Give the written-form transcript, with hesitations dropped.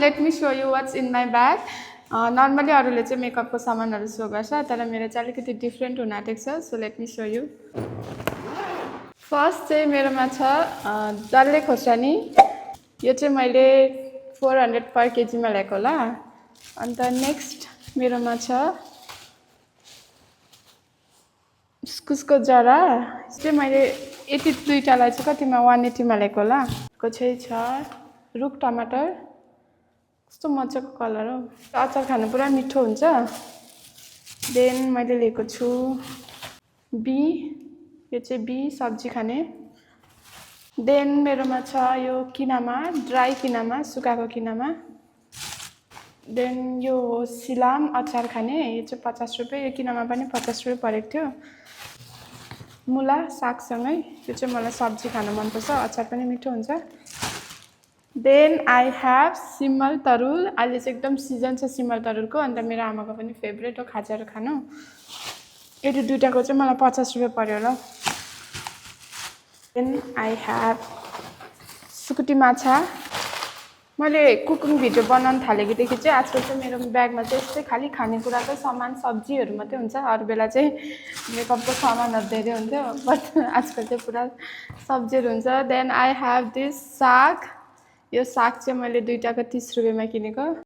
Let me show you what's in my bag. Normally अरूले चाहिँ मेकअपको सामानहरू सो गर्छ तर मेरो चाहिँ अलिकति डिफ्रेन्ट हुन आँटेको छ so let me so you first चाहिँ मेरोमा छ डल्ले खोर्सानी यो चाहिँ मैले 400 पर केजीमा ल्याएको होला अन्त नेक्स्ट मेरोमा छ इस्कुसको जरा चाहिँ मैले 82 टालाई चाहिँ कतिमा 180 मा ल्याएको होला को चाहिँ छ रुख टमाटर कस्तो मजाको कलर हो अचार खानु पुरा मिठो हुन्छ देन मैले लिएको छु बी यो चाहिँ बी सब्जी खाने देन मेरोमा छ यो किनामा ड्राई किनामा सुकाएको किनामा देन यो सिलाम अचार खाने यो चाहिँ 50 रुपैयाँ यो किनामा पनि 50 रुपैयाँ परेको थियो मुला सागसँगै यो चाहिँ मलाई सब्जी खान मन पर्छ अचार पनि मिठो हुन्छ देन आई हैव सिमल तरुल अहिले चाहिँ एकदम सिजन छ सिमल तरुलको अन्त मेरो आमाको पनि फेभरेट हो खाजाहरू खानु यो दुईटाको चाहिँ मलाई 50 रुपैयाँ पर्यो होला देन आई हैव सुकुटी माछा मैले कुकिङ भिडियो बनाउन थालेकोदेखि चाहिँ आजकल चाहिँ मेरो ब्यागमा चाहिँ यस्तै खाली खानेकुराकै सामान सब्जीहरू मात्रै हुन्छ अरू बेला चाहिँ मेकअपको सामानहरू धेरै हुन्थ्यो बट आजकल चाहिँ पुरा सब्जीहरू हुन्छ देन आई हैव दिस साग यो साग चाहिँ मैले दुईटाको 30 रुपैयाँमा किनेको